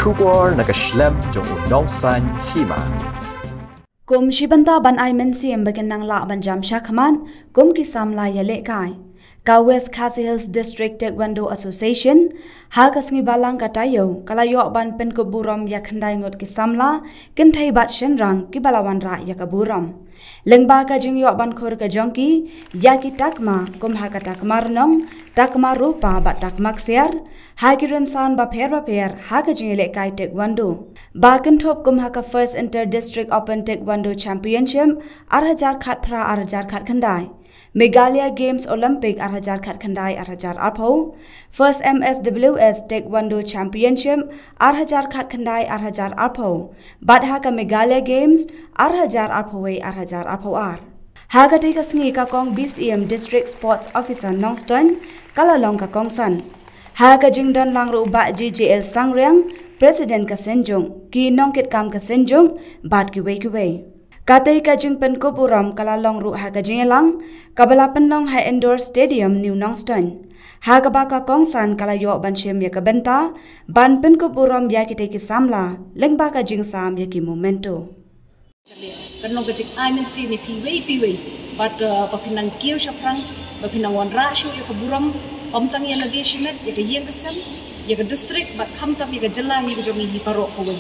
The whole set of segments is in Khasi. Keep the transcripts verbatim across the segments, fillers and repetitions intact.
Khubor na ka shlem jong u nongsan hima. Kum shi bynta ban ai mynsiem ba kin nang lah ban jam shakhmat kum ki samla ïalehkai, ka West Khasi Hills District Taekwondo Association ha ka sngi Balang ka taïew ka la ïoh ban pynkup burom ïa khyndai ngut ki samla kynthei bad shynrang kiba la wanrah ïa ka burom. Lyngba ka jingïoh ban khur ka jong ki ïa ki takma kum ha ka takma rnong, takma rupa bad takma ksiar ha ki rynsan bapher bapher ha ka jingïalehkai taekwondo. Ba kynthup kum ha ka First Inter District Open Taekwondo Championship ar hajar khatphra ar hajar khatkhyndai, Meghalaya Games Olympic ar hajar khatkhyndai ar hajar arphew, First M S W S Taekwondo Championship ar hajar khatkhyndai ar hajar arphew bad ha ka Meghalaya Games ar hajar arphew wei ar hajar arphew ar. Ha katei ka sngi ka kong B C M District Sports Officer Nongstoiñ ka la long ka kongsan. Ha ka jingdon lang ruh u Bah J J L Sangriang, President ka Synjuk, ki nongkitkam ka Synjuk bad kiwei kiwei. Katei ka jingpynkup burom ka la long ruh ha ka jingïalang kaba la pynlong ha Indoor Stadium New Nongstoiñ, ha kaba ka kongsan ka la ïoh ban shim ïa ka bynta ban pynkup burom ïa kitei ki samla lyngba ka jingsam ïa ki memento. Kan long ka jingai mynsiem ïa phi iwei pa iwei bad, uh, ba phin nang kiew shaphrang, ba phin nang wanrah shuh ïa ka burom, ym tang ïa lade shimet, ïa ka ïing ka sem, ïa ka district bad khamtam ïa ka jylla hi ka jong ngi hi baroh kawei.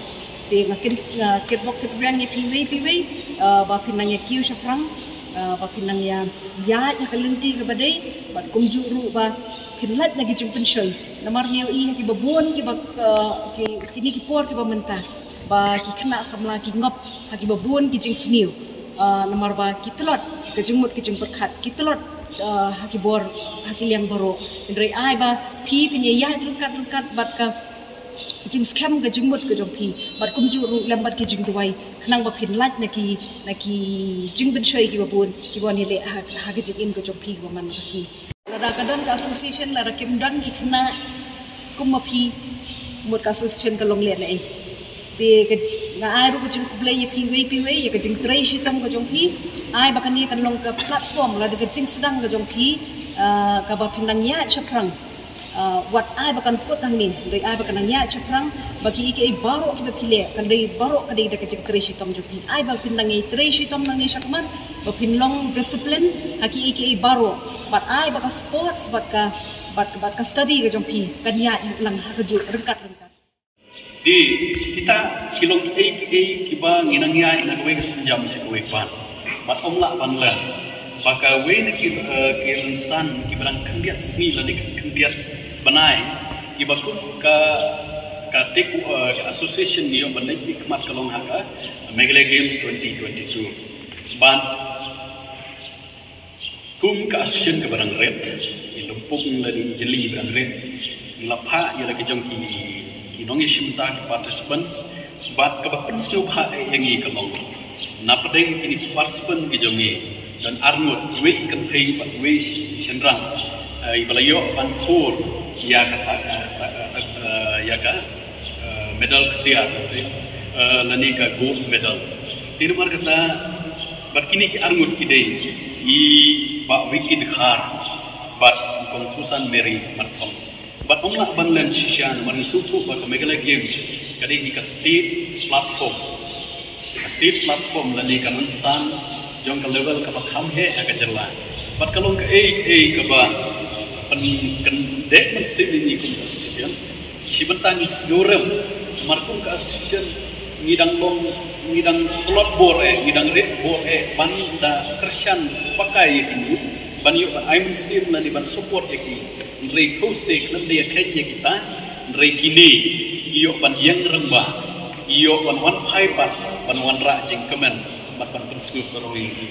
Te nga kit, nga kitbok kitrwiang ïa phi iwei pa iwei, uh, ba phin nang ïa kiew shaphrang, uh, ba phin nang ïa ïaid ha ka lynti kaba dei bad kumjuh ruh ba phin lait na ki jingpynshoi. Namar ngi ïohi ha kiba bun kiba, uh, ki, kine ki por kiba mynta ba ki khynnah samla ki ngop ha kiba bun ki jingsniew. Uh, namar ba ki tlot ka jingmut ka jingpyrkhat, ki tlot, uh, ha ki bor, ha ki liang baroh. Hynrei ai ba phi phin ïaid ryngkat ryngkat bad ka jingskhem ka jingmut ka jong phi bad kumjuh ruh lem bad ki jingduwai khnang ba phin lait na ki, na ki jingpynshoi kiba bun kiba wan ïaleh ha, ha ka jingim ka jong phi kaba man ka sngi. Lada ka don ka association, lada kim don ki khynnah kum ma phi, mut ka association ka long leh na ei. Te ka, nga ai ruh ka jingkhublei ïa phi iwei pa iwei ïa ka jingtrei shitom ka jong phi. Ai ba kane kan long ka platform lada ka jingsdang ka jong phi, ah, kaba phin nang ïaid shaphrang. Ah, wat ai ba kan kut hangne, hynrei ai ba kan nang ïaid shaphrang, ba kiei kiei baroh kiba phi leh kan dei baroh ka dei da ka jingtrei shitom jong phi. Ai ba phin nang ïatrei shitom nangne shakhmat, ba phin long discipline ha kiei kiei baroh. Bad ai ba ka sports bad ka, bad, bad ka study ka jong phi kan ïaid lang ha kajuh ryngkat ryngkat. Te kita ki long kiei kiei kiba ngi nang ïaid na kawei ka sienjam sha kawei pat. Bad ym lah ban leh ba kawei na ki, eh, ki rynsan kiba dang khyndiat sngi lane khyndiat bnai kiba kum ka, ka taekw-, eh, ka association ngi ïoh ban leit mihkhmat ka long ha ka Meghalaya Games twenty twenty-two. Bad kum ka association kaba dang rit, i lympung lane i jylliew ba dang rit, ngi la phah ïa la ki jong ki, ki nongïashim bynta, ki participants, bad kaba pynsngewbha eh ïa ngi ka long, na pdeng kine ki participant ki jong ngi don arngut, iwei i kynthei bad iwei i shynrang, eh, iba la ïoh ban khur ïa ka, ka, ka, ka, eh, ïa ka, eh, medal ksiar, eh, lane ka gold medal. Te namar kata, bad kine ki arngut ki dei i Bah Vicky Dkhar bad i Kong Susan Mary Marthong. Bad ym lah ban len shisha namar ngi sngewthuh ba ka Meghalaya Games ka dei hi ka state platform. Ka state platform lane ka rynsan jong ka level kaba kham heh ha ka jylla. Bad ka long kaei kaei kaba pynkyndeh mynsiem ïa ngi kum ka association. Shi bynta ngi sngewrem, namar kum ka association ngi dang long, ngi dang tlot bor eh, ngi dang rit bor eh ban da kyrshan pakai ïa kine, ban ïoh ban ai mynsiem lane ban support ïa ki. Hynrei khublei khlem da ïa kheiñ ïa kita, hynrei kine ki ïoh ban ïeng rangbah, ki ïoh ban wan phai pat, ban wanrah jingkmen bad ban pynsngew sarong ïa ki.